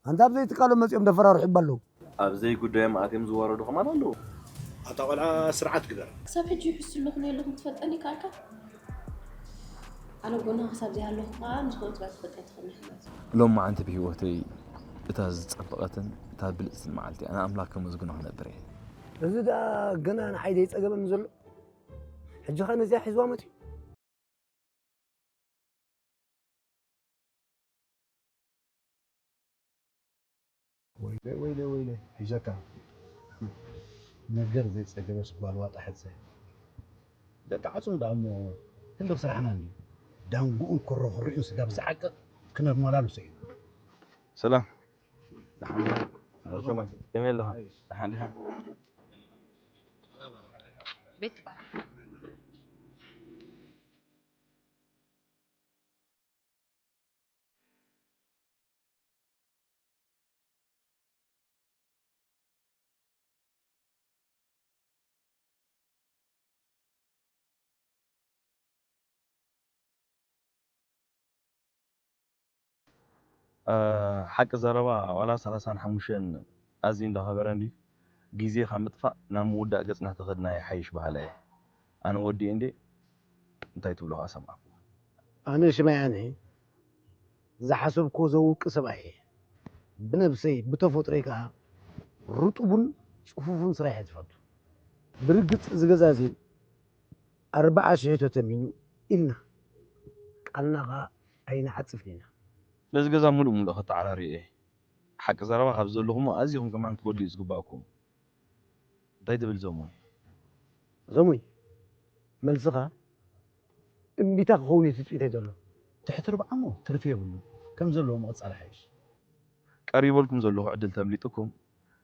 ኣንታ ኣብ ዘይትካሎም መጺኦም ደፈራርሑ እባ ኣለዉ። ኣብ ዘይጉዳዮም ኣትዮም ዝዋረዱ ከማን ኣለዉ። ኣታ ቆልዓ ስርዓት ግበር። ክሳብ ሕጂ ይሕሱ ኣለኹ ነየለኹም ትፈልጠኒ ከኣልካ? ኣነ ጎንኻ ክሳብ ዘይሃለኹ ከኣ ንዝኾነ ትባል ትፈልጠኒ ትኽእል ኢኻ ማለት እዩ። ሎም መዓንቲ ብህይወተይ እታ ዝጸበቐትን እታ ብልጽትን መዓልቲ እያ። ንኣምላኽ ከመስግኖ ክነብር እየ። እዚ ደኣ ገና ንዓይ ዘይጸገበኒ ዘሎ። ሕጂ ኸ ነዚኣ ሒዝዋ መጺኡ። ወይለይ ወይለይ ወይለይ ሒዘካ። ነገር ዘይጸገበስ ጓል ዋጣ ሕጸ። ደቂ ዓጽም ደኣ እሞ ህልኽ ስራሕና እንድዩ። ዳንጉኡን ኮረኹሪኡን ስጋብ ዝዓቅቕ ክነመላልሶ ኢና። ሰላም። ደሓን ዲኻ? ከመይ ኣለኻ? ደሓን ዲኻ? ቤት ትበሃል። እ፣ ሓቂ ዘረባ ዋላ ሰላሳን ሓሙሽተን ኣዝዩ እንዳኸበረ እንድዩ። ግዜ ካብ ምጥፋእ ናብ ምውዳእ ገጽና ተኸድና ይሓይሽ በሃላይ እየ። ኣነ ወዲኤ እንዴ እንታይ ትብሉ ከኣ ሰማዕኩ። ኣነ ሽማይ ኣነ ዝሓሰብክዎ ዘውቂ ሰብኣይ እየ። ብነብሰይ ብተፈጥሮይ ከኣ ርጡብን ጽፉፍን ስራሕ እየ ዝፈቱ። ብርግጽ እዚ ገዛ እዚ ኣርብዓ ሽሕ ተተሚኑ ኢልና ቃልና ከኣ ኣይንዓጽፍን ኢና። ነዚ ገዛ ምሉእ ምሉእ ከተዓራርዮ እየ። ሓቂ ዘረባ ካብ ዘለኹሞ ኣዚኹም ከማን ክትጎድኡ እዩ ዝግባእኩም። እንታይ ትብል ዘሙይ? ዘሙይ፣ መልስኻ እምቢታ ክኸውን እዩ ትጽቢተይ ዘሎ። ትሕቲ ርብዓ እሞ ትርፊ የብሉን። ከም ዘለዎ ምቕጻል ይሓይሽ። ቀሪበልኩም ዘለኹ ዕድል ተምሊጥኩም፣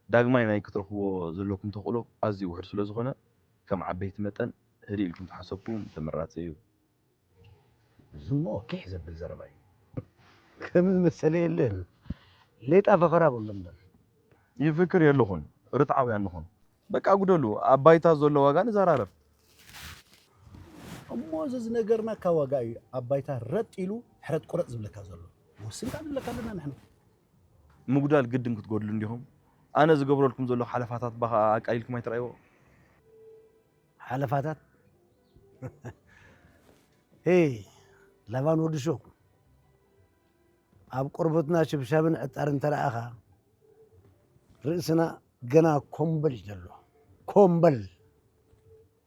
ዳግማይ ናይ ክትረኽብዎ ዘለኩም ተኽእሎ ኣዝዩ ውሑድ ስለ ዝኾነ፣ ከም ዓበይቲ መጠን ህድእ ኢልኩም ተሓሰብኩም ተመራጺ እዩ። እዚ እሞ ኪሕ ዘብል ዘረባ እዩ። ከም ዝመሰለ የለን። ሌጣ ፈኸራ በሎ እምበር። ይፍክር የለኹን፣ ርትዓውያን ንኹን። በቃ ጉደሉ፣ ኣብ ባይታ ዘሎ ዋጋ ንዘራረብ። እሞ እዚ ዝነገርናካ ዋጋ እዩ ኣብ ባይታ ረጥ ኢሉ ሕረጥ ቁረጥ ዝብለካ ዘሎ። ወስንካ ንብለካ ኣለና ንሕና። ምጉዳል ግድን ክትጎድሉ እንዲኹም። ኣነ ዝገብረልኩም ዘለኹ ሓለፋታት ባኻ ኣቃሊልኩም ኣይትረኣይዎ። ሓለፋታት? ሄይ፣ ላባን ወዲ ሹቕ፣ ኣብ ቆርበትና ሽብሻብን ዕጣርን እንተረኣኻ፣ ርእስና ገና ኮምበል እዩ ዘሎ። ኮምበል።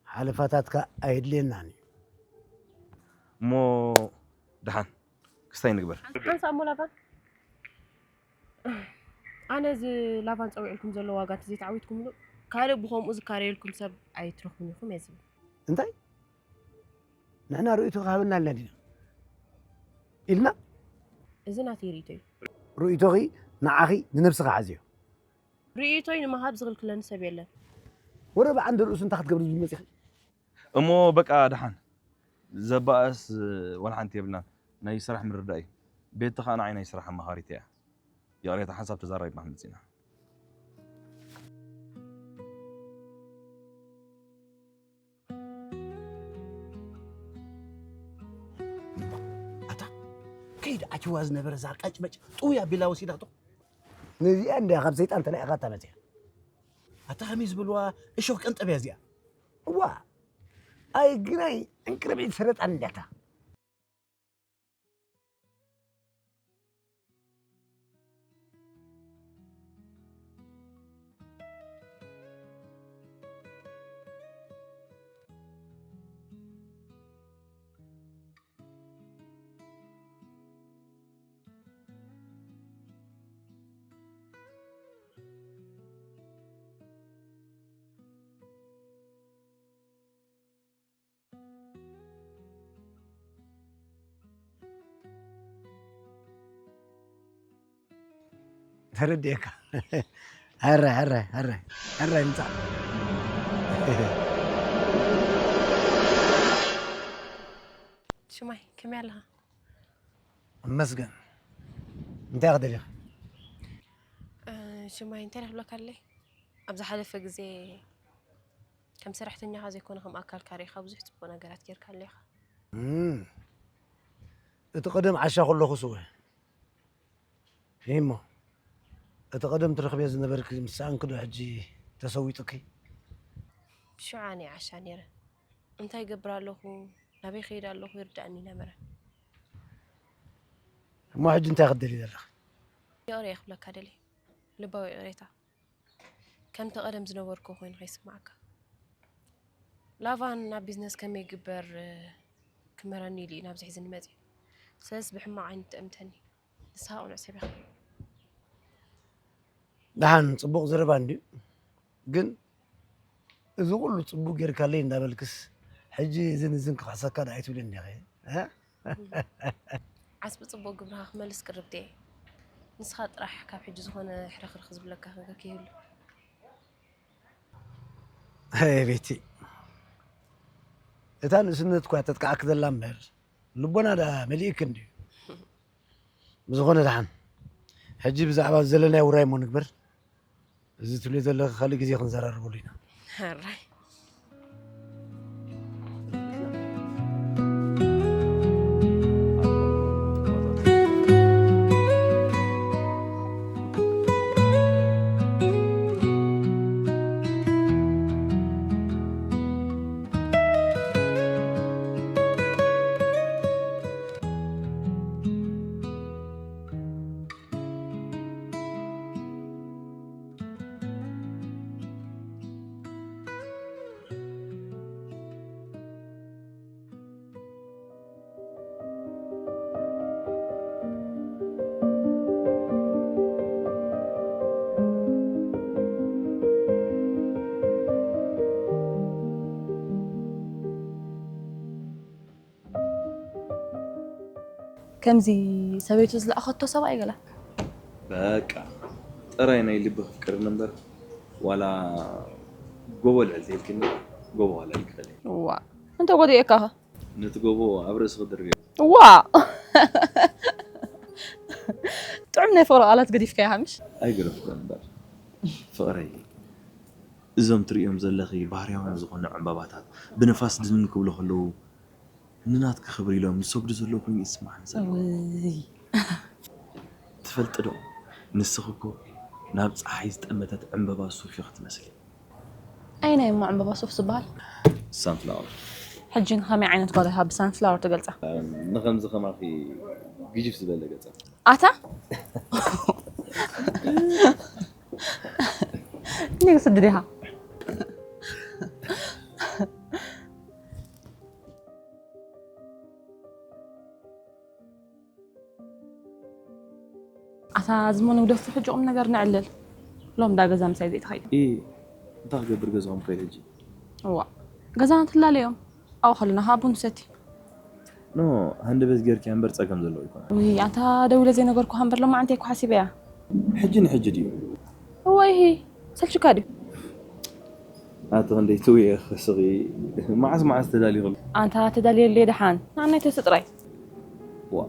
ሓለፋታትካ ኣየድልየናን እዩ። እሞ ደሓን ክስታይ ንግበር። ሓንሳእ እሞ ላባን፣ ኣነ እዚ ላባን ጸዊዕልኩም ዘሎ ዋጋ እንተዘይተዓዊትኩምሉ፣ ካልእ ብኸምኡ ዝካረየልኩም ሰብ ኣይትረኽቡን ኢኹም እየ ዝብል። እንታይ? ንሕና ርእይቶ ክሃበና ኣለና ዲና? ኢልና? እዚ ናተይ ርእይቶ እዩ። ርእይቶኺ ንዓኺ ንነብስኻ ሓዝዮ። ርእይቶይ ንምሃብ ዝኽልክለኒ ሰብ የለን። ወረ ብዓንዲ ርእሱ እንታይ ክትገብሪ ዝብል መጺኺ? እሞ በቃ ደሓን። ዘባእስ ወላ ሓንቲ የብልናን። ናይ ስራሕ ምርዳእ እዩ። ቤቲ ኸኣ ንዓይ ናይ ስራሕ ኣማኻሪት እያ። ይቕሬታ ሓንሳብ ተዛራቢና ክንመጽእ ኢና። ኣታ ከይድ ኣትዋ ዝነበረ እዛ ቀጭበጭ ጥውይ ኣቢላ ወሲዳቶ። ነዚኣ እንድያ ካብ ሰይጣን ተላኢኻታ መጺኣ። ኣታ ከመይ ዝበልዋ እሾኽ ቀንጠብያ እዚኣ። እዋ፣ ኣይ ግናይ ዕንቅርቢት ሰረጣን እንድያታ። ተረዲኤካ። ሕራይ፣ ሕራይ፣ ሕራይ፣ ሕራይ ምጻእ። ሽማይ፣ ከመይ ኣለኻ? እመስገን። እንታይ ክትደልኻ? እ፣ ሽማይ፣ እንታይ ክብለካ ኣለይ? ኣብ ዝሓለፈ ግዜ ከም ሰራሕተኛኻ ዘይኮነ ከም ኣካልካ ርኢኻ ብዙሕ ጽቡቕ ነገራት ጌርካለይ ኢኻ። እም፣ እቲ ቀደም ዓሻ ከለኹስ እወ። እሞ፣ እቲ ቀደም ትረኽብዮ ዝነበርኪ ምስ ሰኣንኪ ዶ ሕጂ ተሰዊጡኪ? ሽዑ ኣነ ዓሻ ነይረ። እንታይ ይገብር ኣለኹ፣ ናበይ ከይድ ኣለኹ ይርዳእኒ ነበረ። እሞ ሕጂ እንታይ ክትደሊ ዘለኺ? ይቕሬ ክብለካ ደልየ። ልባዊ ይቕሬታ። ከምቲ ቀደም ዝነበርኩ ኮይኑ ከይስማዓካ። ላቫን ናብ ቢዝነስ ከመይ ይግበር ክመረኒ ኢሉ እዩ ናብዚ ሒዝኒ መፂኡ። ስለዚ ብሕማቕ ዓይኒ ትእምተኒ። ንስኻ ቁኑዕ ሰብ ኢኻ። ደሓን ጽቡቕ ዘረባ እንድዩ፣ ግን እዚ ኩሉ ጽቡቕ ጌርካለይ እንዳበልክስ ሕጂ እዝን እዝን ክኽሕሰካ ዶ ኣይትብልን ዲኺ? እ? ዓስቢ ጽቡቕ ግብርኻ ክመልስ ቅርብቲ እየ። ንስኻ ጥራሕ ካብ ሕጂ ዝኾነ ሕርኽርኽ ዝብለካ ነገር ከይህሉ። ኣይ ቤቲ፣ እታ ንእስነት እኳ ተጥቅዓኪ ዘላ እምበር ልቦና ደኣ መሊእኪ እንድዩ። ብዝኾነ ደሓን፣ ሕጂ ብዛዕባ ዘለናዮ ውራይ እሞ ንግበር። እዚ ትብልዮ ዘለኺ ካልእ ግዜ ክንዘራረበሉ ኢና። ሕራይ። ከምዚ ሰበይቱ ዝለኣኸቶ ሰብኣይ ገላ በቃ ጥራይ ናይ ልቢ ክፍቅር እምበር ዋላ ጎቦ ልዕል ተልክኒ ጎቦ ዋላ ልክኸል ዋ እንተ ጎዲኤካኸ ነቲ ጎቦ ኣብ ርእሲ ክድርብዮ ዋ ጥዑም ናይ ፍቕሪ ቃላት ገዲፍካያ ሃምሽ ኣይገደፍኩ እምበር ፍቕረይ እዞም ትርእዮም ዘለኺ ባህርያውያን ዝኾኑ ዕምባባታት ብንፋስ ድንን ክብሉ ከለዉ ንናትኪ ክብሪ ኢሎም ዝሰግዱ ዘለዉ ኮይኑ ይስማዓኒ ዘሎ ትፈልጢ ዶ ንስኺ እኮ ናብ ፀሓይ ዝጠመተት ዕምበባ ሱፍ ኢኺ ትመስሊ ኣይናይ እሞ ዕምበባ ሱፍ ዝበሃል ሳንፍላወር ሕጂ ንኸመይ ዓይነት ጓል ኢኻ ብሳንፍላወር ትገልፃ ንኸምዚ ከማኺ ግጅፍ ዝበለ ገፀ ኣታ ኔግስት ድዲኻ ኣታ ዝሞ ንግደፉ ሕጂ ቁም ነገር ነዕልል ሎም ዳ ገዛ ምሳይ ዘይትኸይድ ኢ እንታይ ክገብር ገዛኹም ከይ ሕጂ እዋ ገዛና ትላለዮም ኣብኡ ከለና ከዓ ቡን ሰቲ ኖ ሃንደበት ጌርኪ እምበር ፀገም ዘለዎ ይኮነ ውይ ኣንታ ደዊለ ዘይነገርኩ ሃምበር ሎማዓንቲ እኮ ሓሲበያ ሕጂ ንሕጂ ድዩ እወ ይሂ ሰልችካ ድዩ ኣቶ ክንደይ ትውየ ክስኺ መዓስ መዓስ ተዳሊኹም ኣንታ ተዳልየለይ ደሓን ንዓናይ ተስጥራይ ዋ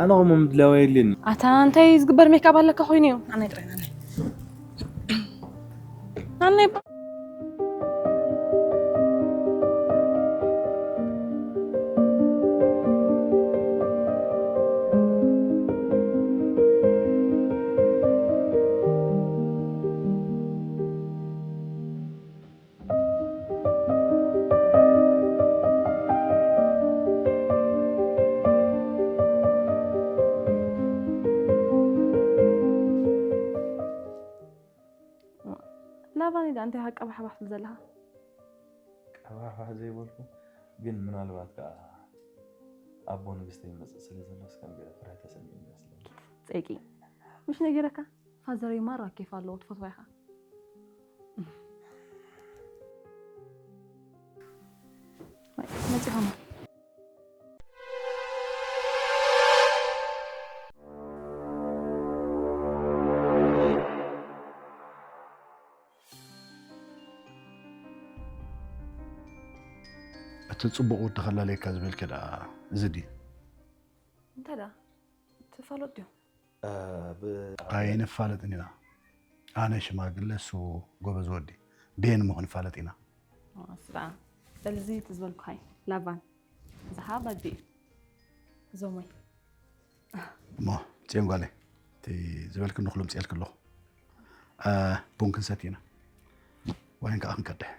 ኣነ ኸሞ ምድላው የድልየኒ ኣታ እንታይ ዝግበር ሜካብ ኣለካ ኮይኑ እዩ ንዓናይ ጥራይ ንዓናይ ንዓናይ ላባኒ ዳ እንታይ ሃቀባሕባሕ ትብል ዘለኻ ቀባሕባሕ ዘይበልኩ ግን ምናልባት ከዓ ኣቦ ንግስተ ይመፅእ ስለ ዘሎ እስከም ገለ ፍርሒ ተሰሚዑ ይመስለኒ ፀይቂ ምሽ ነጊረካ ፋዘረይ ማራ ኬፍ ኣለዎ ትፈትዋ ኢኻ መፂኹም እቲ ጽቡቕ ወዲ ከላለየካ ዝበልኪ ደኣ እዚ ድዩ? እንታይ ደኣ ትፋለጥ ድዮም? ኣይንፋለጥን ኢና። ኣነ ሽማግለ እሱ ጎበዝ ወዲ ቤን ምኹ ንፋለጥ ኢና። ስራ በልዚ ትዝበልኩ ሃይ ላባን ዝሃብ ኣቢ ዞሞይ እሞ ጽዮን ጓለይ እቲ ዝበልክኒ ኩሉ ምፅኤልክ ኣለኹ። ቡን ክንሰቲ ኢና። ዋይን ከዓ ክንቀድሕ።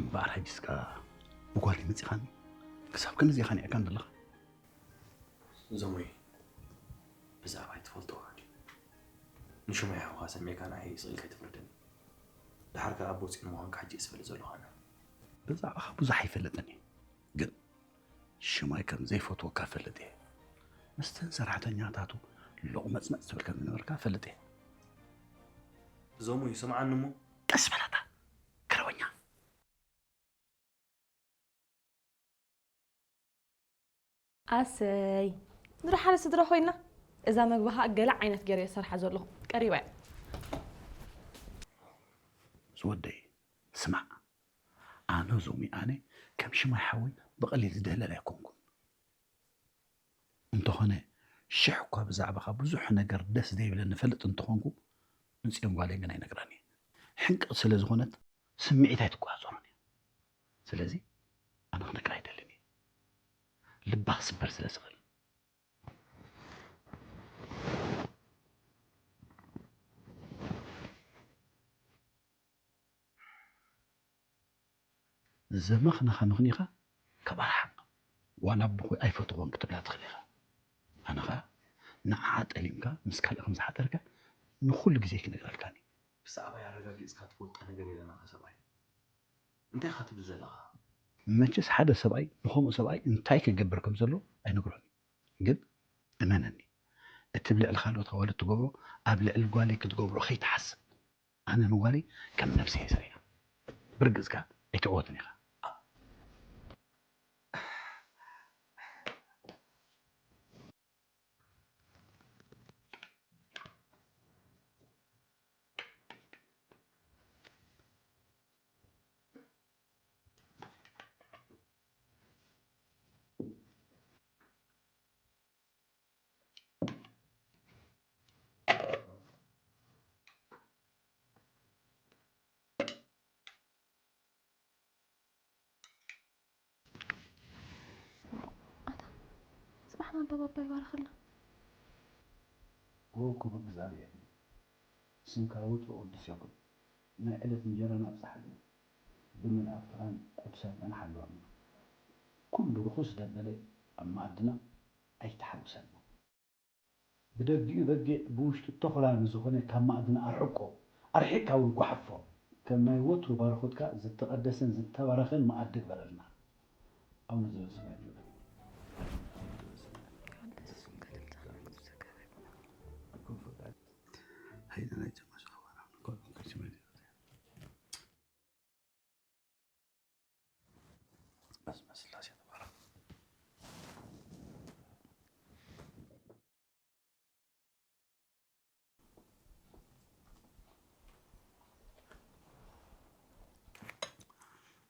እምበኣር ሕጂስ ከኣ ብጓለይ መጺኻኒ? ክሳብ ክንድዚ ኢኻ ንዒቓን ዘለኻ? ዞሙይ፣ ብዛዕባይ ትፈልጦ ድዩ? ንሹመይ ሓውኻ ሰሚዕካ ንዓይ ስቕ ኢልካ ኣይትፍረደኒ። ደሓር ከኣ ኣቦ ጽዮን ምዃንካ ሕጂ እየ ዝፈልጥ ዘለኹ ኣነ። ብዛዕባኻ ብዙሕ ኣይፈልጥን እየ፣ ግን ሽማይ ከም ዘይፈትወካ እፈልጥ እየ። ምስተን ሰራሕተኛታቱ ሎቕመጽመጽ ትብል ከም ዝነበርካ እፈልጥ እየ። ዞሙይ፣ ስምዓኒ እሞ። ቀስ በላታ፣ ገረበኛ። ኣሰይ፣ ንድሮ ሓደ ስድራ ኮይና፣ እዛ መግቢ ኸኣ ገለ ዓይነት ገይረ እየ ዝሰርሓ ዘለኹ። ቀሪባ እያ። ዝወደይ፣ ስማዕ፣ ኣነ ዞሚ ኣነ ከም ሽማይ ሓወይ ብቐሊል ዝድህለል ኣይኮንኩን። እንተኾነ፣ ሽሕ እኳ ብዛዕባኻ ብዙሕ ነገር ደስ ዘይብለኒ እፈልጥ እንተኾንኩ፣ ንጽዮን ጓለይ ግን ኣይነግራን እየ። ሕንቅቕ ስለ ዝኾነት፣ ስምዒት ኣይትቆጻጸሮን እያ። ስለዚ፣ ኣነ ክነግራ ኣይደልን እየ። ልባ ክስበር ስለ ዝኽእል። ዘመኽነኻ ምኽኒኻ ካብ ኣርሓቕ፣ ዋላ ኣቦኹይ ኣይፈትዎን ክትብላ ትኽእል ኢኻ። ኣነ ኸኣ ንዓኣ ጠሊምካ ምስ ካልእ ከም ዝሓደርካ ንኹሉ ግዜ ክነግረልካን እየ። ብዛዕባይ ኣረጋጊጽካ ትፈልጦ ነገር የለን ኣታ ሰብኣይ። እንታይ ኢኻ ትብል ዘለኻ? መቸስ ሓደ ሰብኣይ ንኸምኡ ሰብኣይ እንታይ ክገብር ከም ዘለዎ ኣይነግሮን እዩ። ግን እመነኒ፣ እቲ ብልዕሊ ካልኦት ኣዋልድ ትገብሮ ኣብ ልዕሊ ጓለይ ክትገብሮ ከይትሓስብ። ኣነ ንጓለይ ከም ነብሰይ እየ ዝርእያ። ብርግጽ ከኣ ኣይትዕወትን ኢኻ። ኣታ፣ ጽባሕ ማንበብ ኣባ ይባርኸልና። ኦ ክቡር እግዚኣብሔር፣ ስምካ ወትሩ ቅዱስ ይኹን። ናይ ዕለት እንጀራና ኣብጽሓልና፣ ብምልኣት ፍቕራን ቅዱሳን ቃና ሓልወና። ኩሉ ርኹስ ደበለ ኣብ መኣድና ኣይተሓውሰና። ብደጊኡ በጊዕ ብውሽጡ ተኹላ ንዝኾነ ካብ መኣድና ኣርሕቆ፣ ኣርሒቕካ እውን ጓሓፎ። ከም ናይ ወትሩ ባርኾትካ ዝተቐደሰን ዝተባረኸን መኣዲ ግበረልና። ኣቡነ ዘበሰማያት ይባርክ። ኃይለ ናይ ጀማሽ ኸባራ ኮልኩም ከችመ በስመ ስላሴ ተባረክ።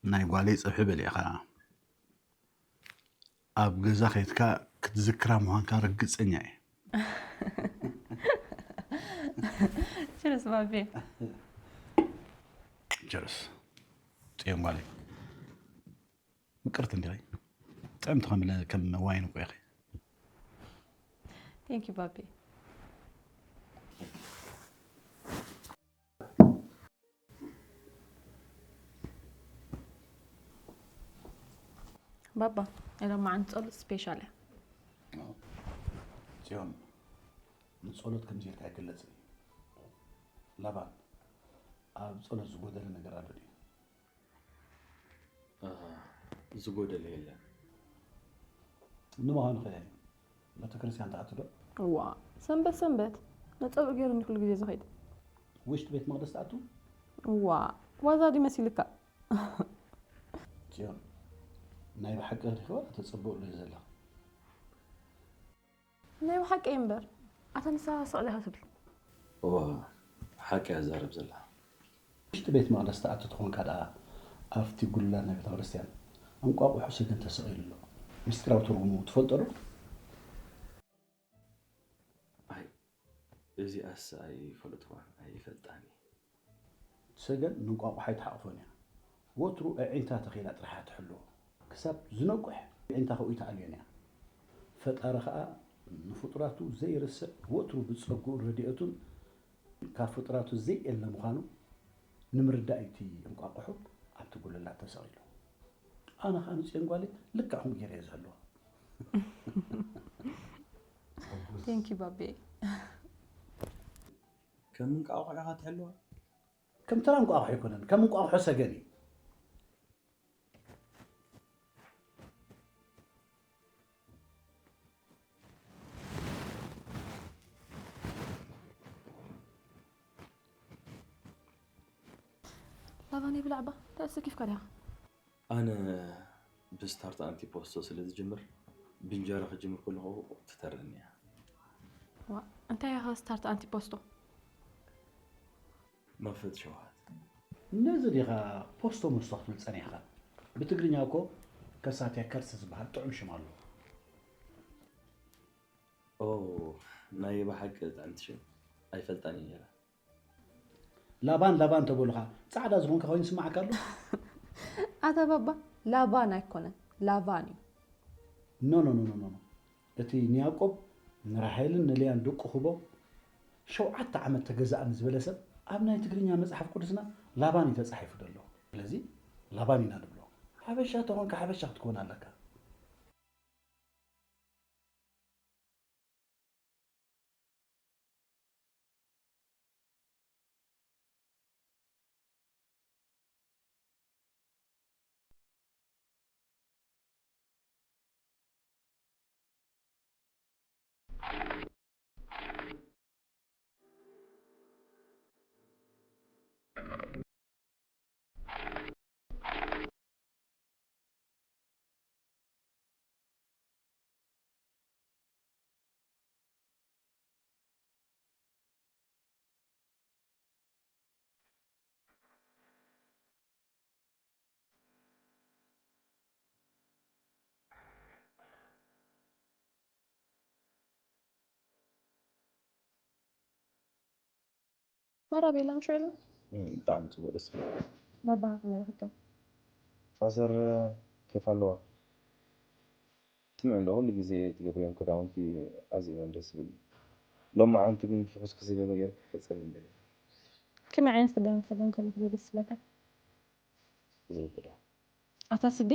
ናይ ጓለይ ጽብሒ በሊዕኻ ኣብ ገዛ ከይድካ ክትዝክራ ምዃንካ ርግጸኛ እየ። ችርስ ባቤ። ችርስ ጽዮን ጓለይ። ምቅርቲ እንዲያ ጥዕምቲ ከም ከም ዋይን እኮ ኢኺ። Thank you ባቢ። ባባ፣ ሎማዓንቲ ጸሎት ስፔሻል እያ። ጽዮን፣ ንጸሎት ከምዚ ኢልካ ኣይግለጽን እዩ። ላባን፣ ኣብ ጸሎት ዝጎደለ ነገር ኣሎ ድዩ? ዝጎደለ የለን። ንምዃኑ ኸ ቤተ ክርስቲያን ትኣቱ ዶ? እዋ፣ ሰንበት ሰንበት ነፀልኡ ገይሩ እንዲ ኩሉ ግዜ ዝኸይድ። ውሽጢ ቤት መቕደስ ትኣቱ? እዋ፣ ዋዛ ድዩ መሲልካ? ጽዮን፣ ናይ ብሓቂ ዲኺ ዋላ ተጸብእሉ እዩ ዘለኺ? ናይ ብሓቂ እምበር፣ ኣታ ንስኻ ስቕ ዲኻ ትብል? እዋ፣ ሓቂ እያ ትዛረብ ዘላ። ውሽጢ ቤት መቕደስ ትኣቱ ተኾንካ ደኣ፣ ኣብቲ ጉልላት ናይ ቤተ ክርስቲያን እንቋቑሖ ሰገን ተሰቒሉ ኣሎ። ምስጢራዊ ትርጉሙ ትፈልጦ ዶ? ኣይ፣ እዚኣስ ኣይፈለጥኩዋን፣ ኣይፈልጣን እየ። ሰገን ንእንቋቑሖ ኣይትሓቑፎን እያ። ወትሩ ኣዒንታ ተኺላ ጥራሕ እያ ትሕልዎ። ክሳብ ዝነቁሕ ኣዒንታ ከኡ ኣይትኣልዮን እያ። ፈጣሪ ኸኣ ንፍጡራቱ ዘይርስዕ፣ ወትሩ ብጸግኡን ረድኤቱን ካብ ፍጡራቱ ዘይእለ ምዃኑ ንምርዳእ እዩ እቲ እንቋቑሖ ኣብቲ ጉልላት ተሰቒሉ። ኣነ ኸኣ ንጽዮን ጓለይ ልክዕ ከምኡ ገይረ እየ ዝሕልዋ። Thank you ባቤ። ከም እንቋቑሖ ኢኻ ትሕልዋ? ከም ተራ እንቋቑሖ ኣይኮነን፣ ከም እንቋቑሖ ሰገን እዩ። ላባን ይብላዕ ባ፣ እንታይ ኣሰኪፍካ ዲኻ? ኣነ ብስታርት ኣንቲፖስቶ ስለ ዝጅምር ብእንጀራ ክጅምር ከለኹ ትተርኒ እያ። ዋ፣ እንታይ ኢኻ ስታርት ኣንቲፖስቶ? መኽፈቲ ሸውሃት። ነዚ ዲኻ ፖስቶ መስቶ ክትብል ጸኒሕካ? ብትግርኛ እኮ ከሳትያ ከርስ ዝበሃል ጥዑም ሽም ኣለዎ። ኦ፣ ናይ ብሓቂ ጥዕምቲ ሽም። ኣይፈልጣን እየ ነይረ። ላባን ላባን ተበሉኻ ጻዕዳ ዝኾንካ ኮይኑ ይስምዓካ ኣሎ? ኣታ ባባ፣ ላባን ኣይኮነን፣ ላቫን እዩ። ኖ ኖ ኖ ኖ ኖ። እቲ ንያዕቆብ ንራሄልን ንልያን ደቁ ክቦ ሸውዓተ ዓመት ተገዛእኒ ዝበለ ሰብ ኣብ ናይ ትግርኛ መጽሓፍ ቅዱስና ላባን እዩ ተጻሒፉ ዘሎ። ስለዚ ላባን ኢና ንብሎ። ሓበሻ ተኾንካ ሓበሻ ክትኮን ኣለካ። መራ ቤላ ምሽ ኢሉ ብጣዕሚ ፅቡቅ ደስ ይብል። መባህ ክነርክቶ ፋዘር ኬፍ ኣለዋ? ስምዕ እንዶ ኩሉ ግዜ ትገብርዮም ክዳውንቲ ኣዝዮም እዮም ደስ ዝብሉ። ሎማዓንቲ ግን ፍሑስ ክስለ ነገር ክሕፀብ እንደ ከመይ ዓይነት ክዳን ክዳን ከለኩ ደስ ዝብለካ? ዝብል ክዳን ኣታ ስዲ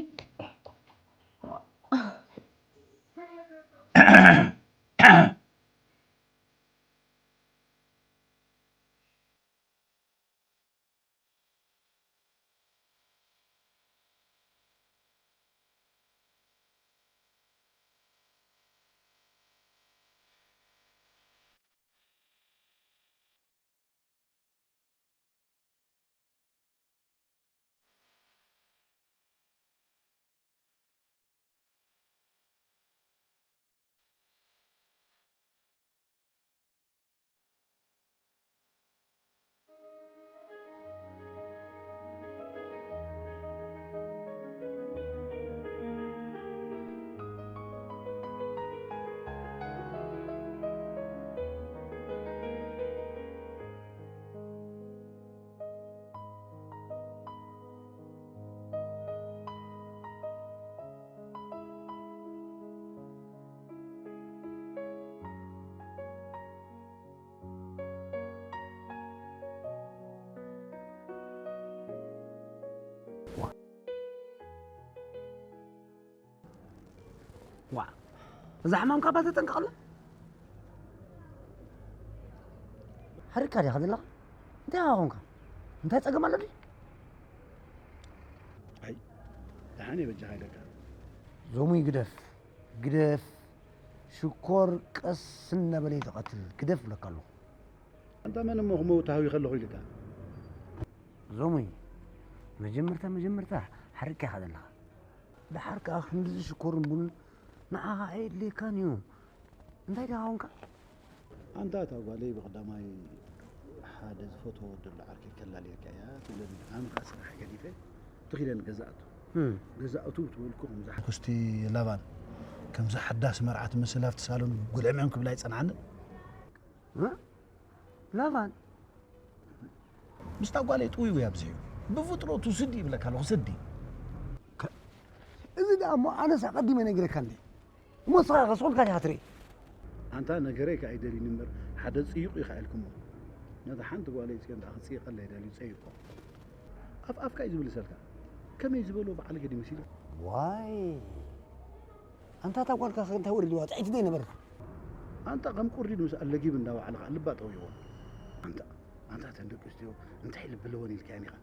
ዋ፣ እዛ ሕማም ካባ ተጠንቀቐላ። ሓሪካ ዲኻ ዘለኻ? እንታይ ኢኻ ኾንካ? እንታይ ጸገም ኣሎ ድዩ? ኣይ፣ ደሓን እየ በጃኻ ኢለካ። ዞሙ ይግደፍ። ግደፍ፣ ሽኮር ቀስ እናበለ እዩ ዝቐትል። ግደፍ እብለካ ኣለኹ። ኣንታ መን እሞ ክመውት ተሃዊኸ ኣለኹ ኢልካ? ዞሙይ፣ መጀመርታ መጀመርታ ሓሪቅካ ኢኻ ዘለኻ። ደሓር ከኣ ክንድዚ ሽኮርን ቡንን ንዓኻ ኣየድልየካን እዩ። እንታይ ደኣ ኾንካ? ኣንታ እታ ጓለይ ብቐዳማይ ሓደ ዝፈትዎ ወዲ ኣሎ ዓርከይ ከላልየካ እያ ትብለኒ። ኣነ ከኣ ስራሕ ገዲፈ ትኺደን ገዛእቱ። እም። ገዛእቱ ትበልኩ ከምዛ ሓኩስቲ ላባን ከምዛ ሓዳስ መርዓ ትመስል ኣብቲ ሳሎን ጉልዕምዕም ክብላ ኣይጸንዓንን። እ? ላባን? ምስታ ጓለይ ጥውይ ውይ ኣብዚሑ። ብፍጥረቱ ስዲ ይብለካ ኣለኹ፣ ስዲ። ከ-፣ እዚ ደኣ እሞ ኣነስ ኣቐዲመ ነጊረካ እንዴ? እሞ ንስኻ ከ ስቕ ኢልካ ዲኻ ትርኢ? ኣንታ ነገረይ ከኣ ኣይደልይን እምበር፣ ሓደ ጽዩቕ እዩ ከኣ ኢልኩሞ። ነታ ሓንቲ ጓለይ ጽዮን ደኣ ክጽይቐላ ይደልዩ ጸይቆ። ኣፍ ኣፍካ እዩ ዝምልሰልካ። ከመይ ዝበሎ በዓል ገዲ መሲሉ? ዋይ! ኣንታ እታ ጓልካ ከ እንታይ ወሪድዋ? ጥዕይቲ ዶ ኣይነበረትን? ኣንታ ከም ቁርዲድ ምስ ኣለጊብ እንዳወዓለ ከኣ ልባ ጠውይዎ። ኣንታ፣ ኣንታ እተን ደቂ ኣንስትዮ እንታይ ልቢ ኣለወን ኢልካየን ኢኻ?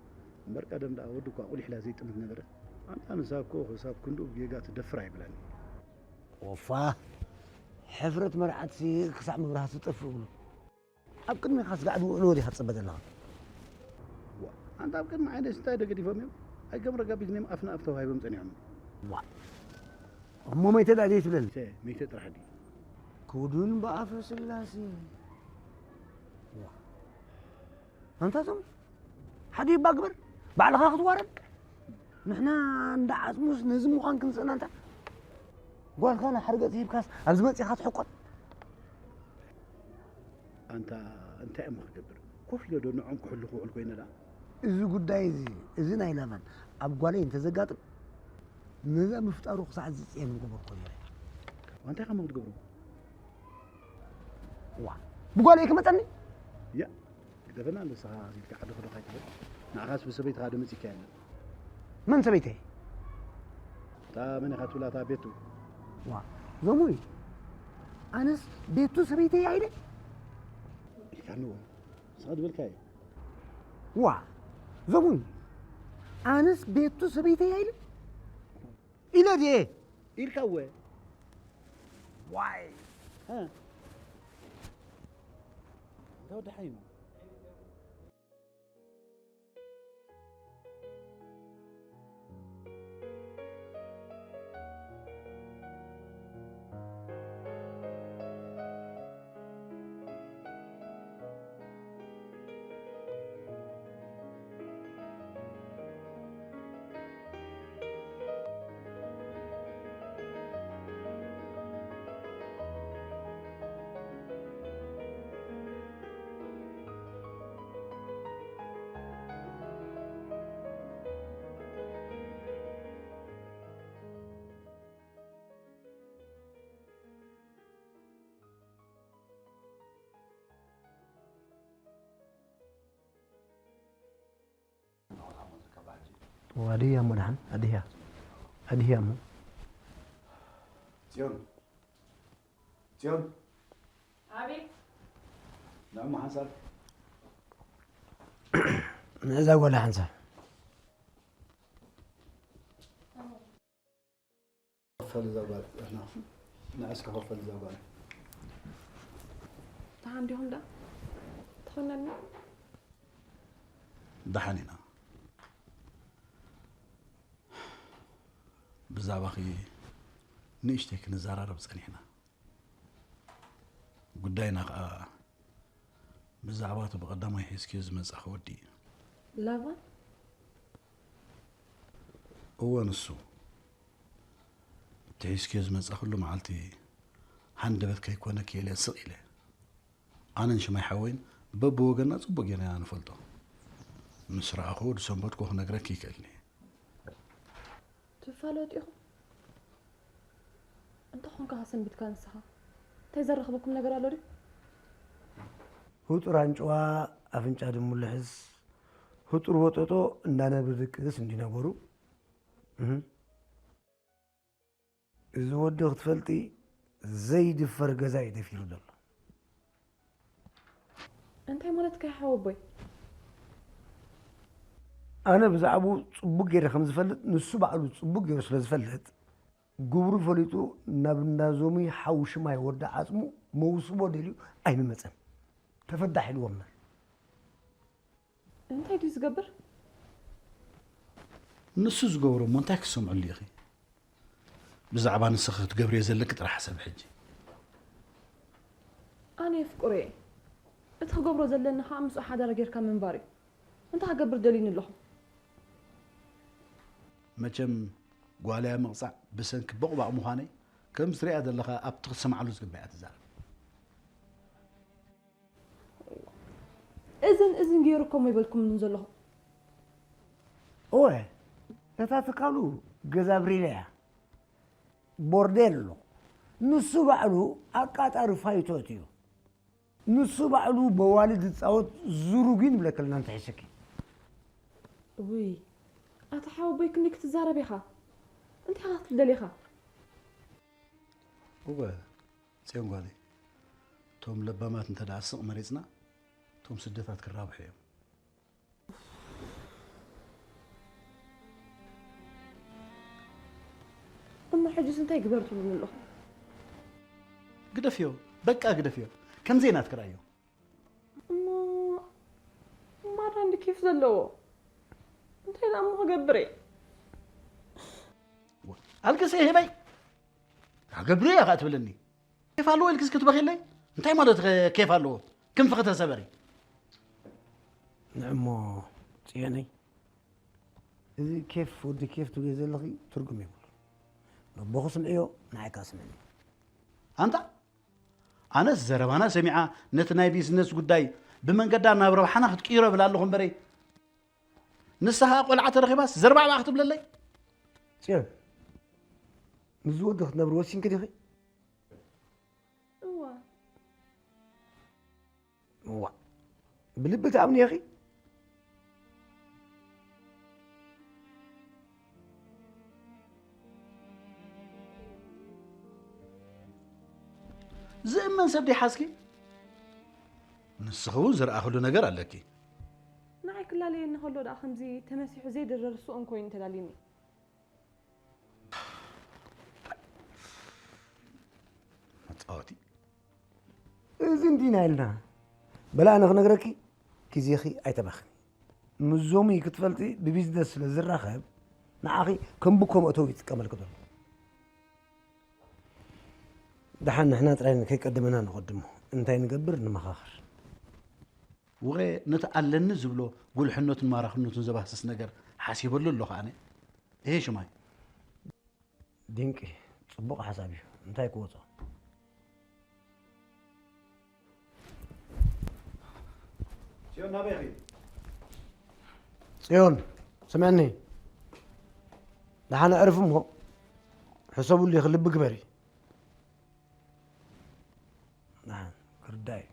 እምበር ቀደም ደኣ ወዲ እኳ ቁሊሕላ ዘይጥምት ነበረ። ኣንታ ንሳ እኮ ክሳብ ክንድኡ ጌጋ ትደፍር ኣይብላን። ኦፋ! ሕፍረት መርዓትሲ ክሳዕ መብራህቲ ትጠፍእ ብሉ። ኣብ ቅድሜኻስ ጋዕዲ ውዕሎ ዲኻ ትጽበ ዘለኻ? ዋ፣ ኣንታ ኣብ ቅድሚ ዓይነይስ እንታይ ዶ ገዲፎም እዮም? ኣይገምረ ጋቢት ነዮም ኣፍ ንኣፍ ተዋሂቦም ጸኒሖም። ዋ፣ እሞ መይተ ደኣ ዘይትብለኒ? ሸ፣ መይተ ጥራሕ ድዩ? ክውዱን ብኣፈ ስላሴ። ዋ፣ ኣንታ ዞም ሓደ ይባ ግበር፣ ባዕልኻ ክትዋረድ። ንሕና እንዳ ዓጽሙስ ነዚ ምዃን ክንስእና እንታ ጓልካ ንሓርገጽ ሂብካስ ኣብዚ መጺኻ ትሕቆን? ኣንታ እንታይ እሞ ክገብር? ኮፍ ኢለ ዶ ንዖም ክሕሉ ክውዕል ኮይነ ደኣ? እዚ ጉዳይ እዚ፣ እዚ ናይ ላባን ኣብ ጓለይ እንተዘጋጥም፣ ነዛ ምፍጣሩ ክሳዕ ዝጽየን ምገበርኮ ነይረ። ዋ፣ እንታይ ከ እሞ ክትገብሮ? ዋ፣ ብጓለይ ክመጸኒ? ያ፣ ግደፈና ንስኻ ኢልካ ዓዲ ክዶ ካይትብል። ንዓኻስ ብሰበይትኻ ዶ መጺካ የለን? መን ሰበይተይ? እታ መን ኢኻ ትብላ እታ ቤቱ? ዋ፣ ዞሙይ፣ ኣነስ ቤቱ ሰበይተይ ኣይደ? ኢልካኒ ወይ? ንስኻ ዝበልካዮ። ዋ፣ ዞሙይ፣ ኣነስ ቤቱ ሰበይተይ ኣይደ? ኢለ ድየ? ኢልካ እወ። ዋይ። እ። እንታይ ወዲ ሓይኑ? ኣድህያ እሞ ደሓን፣ ኣድህያ። ኣድህያ እሞ። ጽዮን። ጽዮን። ኣቤት። ንዕሞ ሓንሳብ። ንእዛ ጓል ሓንሳብ። ከፈል እዛ ጓል፣ ንዓ እስከ ከፈል እዛ ጓል። ደሓን ዲኹም ደኣ? ትኾነልና? ደሓን ኢና። ብዛዕባኺ ንእሽተይ ክንዘራረብ ጸኒሕና። ጉዳይና ኸኣ ብዛዕባ እቲ ብቐዳማይ ሒዝክዮ ዝመጻኺ ወዲ እዩ። ላቫን? እወ፣ ንሱ። እቲ ሒዝክዮ ዝመጻኽሉ መዓልቲ ሃንደበት ከይኮነ ክኢለ ስቕ ኢለ። ኣነን ሽማይ ሓወይን በብወገንና ጽቡቕ ጌርና ኢና ንፈልጦ። ምስ ረኣኽዎ ዝሰንበድኩ ክነግረኪ ይክእልኒ። ትፋለጡ ኢኹም? እንተ ኾንካ ከሰንቢትካ ንስኻ? እንታይ ዘራኽበኩም ነገር ኣሎ ድዩ? ህጡር ኣንጭዋ ኣፍንጫ ድሙ ልሕስ፣ ህጡር ወጠጦ እንዳ ነብሪ ድቅስ እንዲ ነበሩ። እህ። እዚ ወዲ ክትፈልጢ ዘይድፈር ገዛ እዩ ደፊሩ ዘሎ። እንታይ ማለትካ ኢኻ ሓወቦይ? ኣነ ብዛዕባኡ ጽቡቕ ገይረ ከም ዝፈልጥ፣ ንሱ ባዕሉ ጽቡቕ ገይሩ ስለ ዝፈልጥ፣ ግብሩ ፈሊጡ ናብ እንዳዞሚ ሓውሽማይ ወዲ ዓጽሙ መውስቦ ደልዩ ኣይምመጸን። ተፈዳሕ ኢልዎ እምበር። እንታይ ድዩ ዝገብር? ንሱ ዝገብሮ እሞ እንታይ ክትሰምዕሉ ኢኺ? ብዛዕባ ንስኺ ክትገብርዮ ዘለኪ ጥራሕ ሕሰብ ሕጂ። ኣነ የፍቅሮ እየ። እቲ ክገብሮ ዘለኒ ከዓ ምስኡ ሓዳር ጌርካ ምንባር እዩ። እንታይ ክገብር ደልዩኒ ኣለኹ? መቸም ጓልያ ምቕፃዕ ብሰንኪ ቦቕባቕ ምዃነይ ከም ዝትሪኣ ዘለኻ ኣብቲ ክትሰምዓሉ ዝግባእ እያ ትዛረብ። እዝን እዝን ገይሩ እኮ እሞ ይበልኩምኒ ዘለኹ። እወ፣ እታ ትካሉ ገዛ ብሪለ እያ። ቦርዴሎ። ንሱ ባዕሉ ኣቃጣሪ ፋይቶት እዩ። ንሱ ባዕሉ መዋሊ ዝፃወት ዙሩጊን ይብለክልና እንተሒሰኪ። ውይ ኣታ ሓወቦይ ክንደይ ክትዛረብ ኢኻ? እንታይ ኢኻ ክትብል ደሊኻ? እወ ፅዮን ጓለይ፣ እቶም ለባማት እንተ ደኣ ስቕ መሪፅና እቶም ስደታት ክራብሑ እዮም። እሞ ሕጅስ እንታይ ግበር ትብሉኒ ኣለኹም? ግደፍዮ፣ በቃ ግደፍዮ። ከምዘይ ናትኪ ርኣዮ። እሞ ማራ እንዲ ኬፍ ዘለዎ እንታይ ደኣ እሞ ክገብር እየ? ኣልቅሰ ይህበይ። ክገብር እየ ከዓ ትብለኒ። ኬፍ ኣለዎ ኢልክስ ክትበኺለይ? እንታይ ማለት ከ ኬፍ ኣለዎ? ክንፍኺ ተሰበሪ። ንዕሞ ፅዮነይ፣ እዚ ኬፍ ወዲ ኬፍ ትብልዮ ዘለኺ ትርጉም የብሉ። ነቦኹ ስምዕዮ፣ ንዓይ ከዓ ስምዕኒ። ኣንታ ኣነስ ዘረባና ሰሚዓ ነቲ ናይ ቢዝነስ ጉዳይ ብመንገዳ ናብ ረብሓና ክትቅይሮ እብል ኣለኹ እምበረይ፣ ንሳ ከዓ ቆልዓ ተረኺባስ ዘርባዕባዕ ክትብለለይ? ፅዮን፣ ምስዚ ወዲ ክትነብሪ ወሲንኪ ዲኺ? እዋ እዋ፣ ብልቢ ትኣምኒ ኢኺ? ዝእመን ሰብ ደይሓዝኪ? ንስኺ እውን ዝረኣኽሉ ነገር ኣለኪ። ንዓይ ክላለየኒ ከሎ ደኣ ከምዚ ተመሲሑ ዘይድረር ስኡን ኮይኑ ተላልዩኒ። መፃወቲ። እዚ እንዲና ኢልና በላ ኣነ ክነግረኪ ግዜኺ ኣይተባኽኒ። ምስ ዞሚ ክትፈልጢ ብቢዝነስ ስለ ዝራኸብ ንዓኺ ከም ብኮ መእተዊ ይጥቀመልኪ ዘሎ። ደሓን ንሕና ጥራይ ከይቀደመና ንቐድሞ እንታይ ንገብር ንመኻኽር። ውቐ ነቲ ኣለኒ ዝብሎ ጉልሕነቱን ማራኽነቱን ዘባህስስ ነገር ሓሲበሉ ኣለኹ ኣነ። እሄ ሽማይ። ድንቂ፣ ጽቡቕ ሓሳብ እዩ። እንታይ ክወጾ? ጽዮን ናበይ ኺድ? ጽዮን ስምዕኒ፣ ደሓን ኣዕርፊ እሞ ሕሰብሉ ኢኺ፣ ልቢ ግበሪ። ደሓን ክርዳእ እዩ።